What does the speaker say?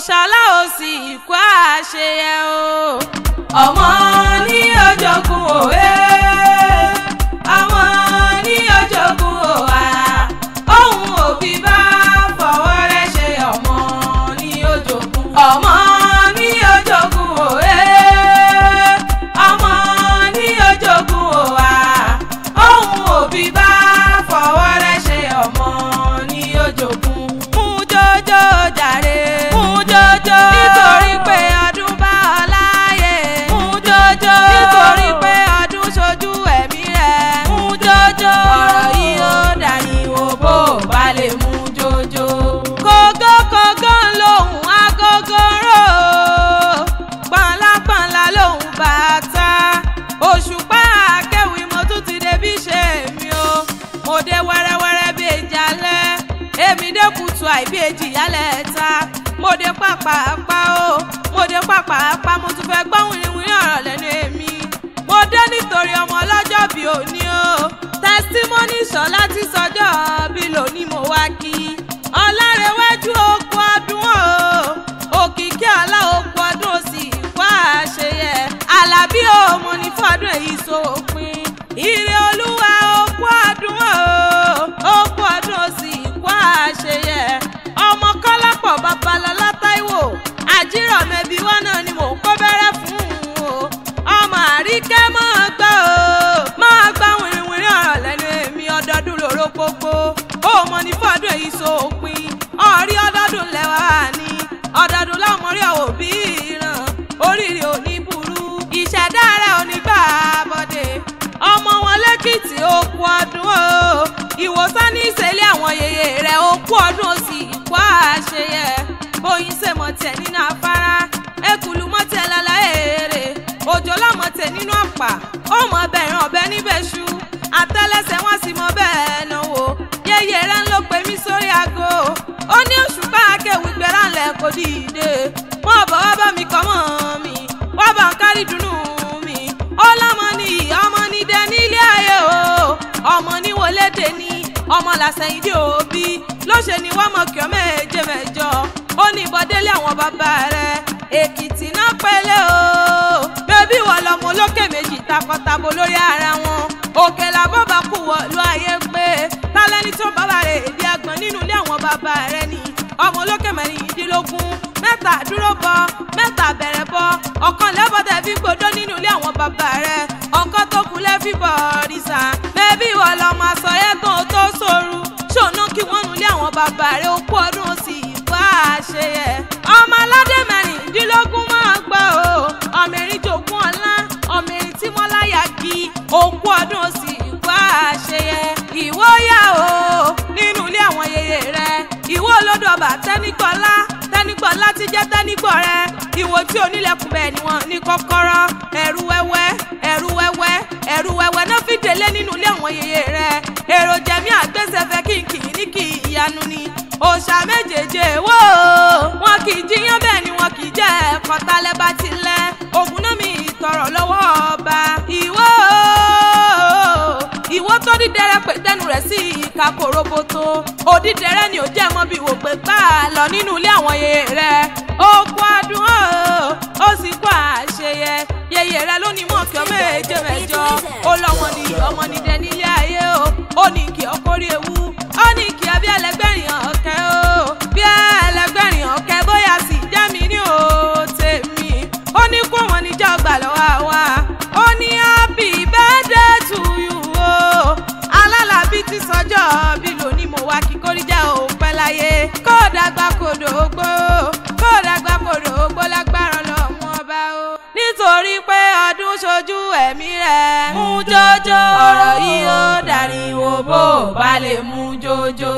Ìṣọ̀lá ò sì kú àṣeyẹ o. Ọmọ ní ọjọ́kùn òwe, ọmọ ní ọjọ́kùn òwà, ohun òbí bá fọwọ́ rẹ̀ ṣe ọmọ ní ọjọ́kùn. Ọmọ ní ọjọ́kùn òwe, ọmọ ní ọjọ́kùn òwà, ohun òbí bá fọwọ́ rẹ̀ ṣe ọmọ ní ọjọ́kùn. Mú jọjọ jàre, mú jọjọ, nítorí pé ọdún bá ọ láyé. Mú jọjọ, nítorí pé ọdún ṣojú ẹ̀mí rẹ̀. Mú jọjọ, ọ̀rọ̀ yìí ó dàníwò bó bá lè mú jọjọ. Kógókógó ń lòun agogo rò, pọ̀nlápọ̀nlá lòun bàtà. Òṣùpá akéwì mo tún ti dé bí ṣe mi o. Mo dé wẹ́rẹ́wẹ́rẹ́ bí èjì alẹ́, èmi dé kùtù àìbí èjì yálẹ̀ ta. Mo dé pàpàpá o, mo dé pàpàpá, mo tún fẹ́ gbọ́ wìrìwìrì ọ̀rọ̀ lẹ́nu èmi. Mo dé nítorí ọmọ ọlọ́jọ́ bí òní o. Testimony Ṣọlá ti sọjọ́ bí lónìí mo wá kí. Ọlárẹ̀wájú okú ọdún o, òkìkí ọlá okú ọdún ó sì kú àṣeyẹ. Àlàbí o, mo ní fọdún èyí sópin. Ire Olúwa okú ọdún o, okú ọdún ó sì kú àṣeyẹ. Ọmọ Kọ́lápọ̀ Babalọ́lá Táíwò, àjírọ̀mẹ́bí wọn náà ni mò ń kó bẹ́rẹ́ fún o. Ọmọ Àríkẹ́ máa gbọ́ o, máa gbọ́ wìrìwìrì ọ̀rọ̀ lẹ́nu èmi. Ọdọọdún lóró pópó, ó mọ ní fọdún èyí sópin. Ọ̀rí ọdọọdún lẹ́wà ní ọdọọdún láwọn orí ọ̀wọ̀ bí ìran, oríire ò ní burú, ìṣẹ̀dá rẹ̀ ò ní gbà bọ́dé. Ọmọ wọn lẹ́kìtì okú ọdún o, ìwòsàn ní ìṣẹ̀lẹ̀ àwọn yèyé rẹ̀ okú ọdún ó sì kú àṣeyẹ. Bóyin ṣe mọ̀ tẹ̀ nínú afárá, ekùlù mọ̀ tẹ̀ lálẹ́ èrè, òjò lọ́mọ tẹ̀ nínú àpà, ó mọ̀ bẹ̀rẹ̀ ọ̀bẹ níbẹ̀ ṣú, àtẹ́lẹsẹ̀ wọn sì mọ bẹ́ẹ̀ náwó. Yéyé rẹ̀ ń ló pe mí sórí aago, ó ní Òṣùpá akéwì gbéra ńlẹ̀ kò dìde. Wọ́n bọ̀ wá bá mi kọ́ mọ́ mi, wá bá ń kárí dùnú mi. Ó lọ́mọ ní ọmọ ní dẹ nílé ayé o, ọmọ ní wọlé dé ní, ọmọ làṣẹyìndé òbí ló ṣe ni wọ́n mọ̀ kí ọ méje mẹ́jọ. Ó ní ìbọdélé àwọn bàbá rẹ̀ Èkìtì náà pẹ̀lẹ́ o. Bébí wọ́n lọ́mọ olókè méjì takọtabo lórí ara wọn. Òkè làbọ̀ bá kú wọ̀lú ayé pé tálẹ́ni tó bàbá rẹ̀ èdè àgbọ̀n nínú ilé àwọn bàbá rẹ̀ ni. Ọmọ olókè mẹ́rìndínlógún, mẹ́ta dúró bọ, mẹ́ta bẹ̀rẹ̀ bọ, ọ̀kan lẹ́bọ̀tẹ̀ fi gbódó nínú ilé àwọn bàbá rẹ̀, ọ̀kan tó kù lẹ́ fi bọ̀ rìsà. Bébí wọ́n lọ́mọ àsọyẹ́ tó tó sóru, ṣòná kí wọ́n nulẹ̀ àwọn bàbá rẹ̀ okú ọdún ó sì bá a ṣe yẹ. Ọmọ aládé mẹ́rìndínlógún máa gbọ́ o, ọmọ erin jogún ọlá, ọmọ erin tí wọ́n láyà kí okú ọdún ó sì bá a ṣe yẹ. Ìwọ yà o nínú ilé àwọn yèyé rẹ̀, ìwọ olódò ọba tẹ́nígbọ́lá, tẹ́nígbọ́lá ti jẹ́ tẹ́nígbọ́ rẹ̀, ìwọ tí onílẹ̀kùn bẹ́ẹ̀ ni wọ́n ní kọ́kọ́rọ́, ẹ̀rù wẹ́wẹ́, ẹ̀rù wẹ́wẹ́, ẹ̀rù wẹ́wẹ́ náà fi délé nínú ilé àwọn yèyé rẹ̀. Èrò jẹ̀mí àgbẹ̀sẹ̀fẹ́ kí n ní kí ìyanu ni. Òòṣà méjèèjì wò ó, wọn kì í jiyàn bẹ́ẹ̀ ni wọn kì í jẹ́ ẹ̀kọ́ tálẹ́ bá ti lẹ̀. Ògùn náà mi tọrọ lọ́wọ́ ọba. Ìwọ ìwọ tó dídẹrẹ pé tẹnu rẹ̀ sí ìka kòróbótó, òdídẹrẹ ni ò jẹ́ mọ́ bí wò pé gbà lọ nínú ilé àwọn yèyé rẹ̀. Ó kú ọdún o, ó sì kú àṣeyẹ. Yèyé rẹ̀ ló ní mọ̀ kí ọ méje mẹ́jọ. Ó lọ́mọ ní ọmọ ní dẹ nílé ayé o, ó ní kí ọ kórè ewu, ó ní kí ọ bí ẹlẹgbẹ́rin ọ̀kẹ́ o, bí ẹlẹgbẹ́rin ọ̀kẹ́ bóyá sì jẹ́ mi ní o tèmi. Ó ní kó wọn níjọ́ gbà lọ́wọ́ wa, ó ní happy birthday to you o. Alálàbí ti sọjọ́ bí lónìí mo wá kí kórìíjà ò pẹ́ láyé. Kó dàgbà kó dògbó, kó dàgbà kó dògbó lágbára Ọlọ́run ọba o. Nítorí pé ọdún ṣojú ẹ̀mí rẹ̀, mú jọjọ, ọ̀rọ̀ yìí ó dàríwò bó bá lè mú jọjọ.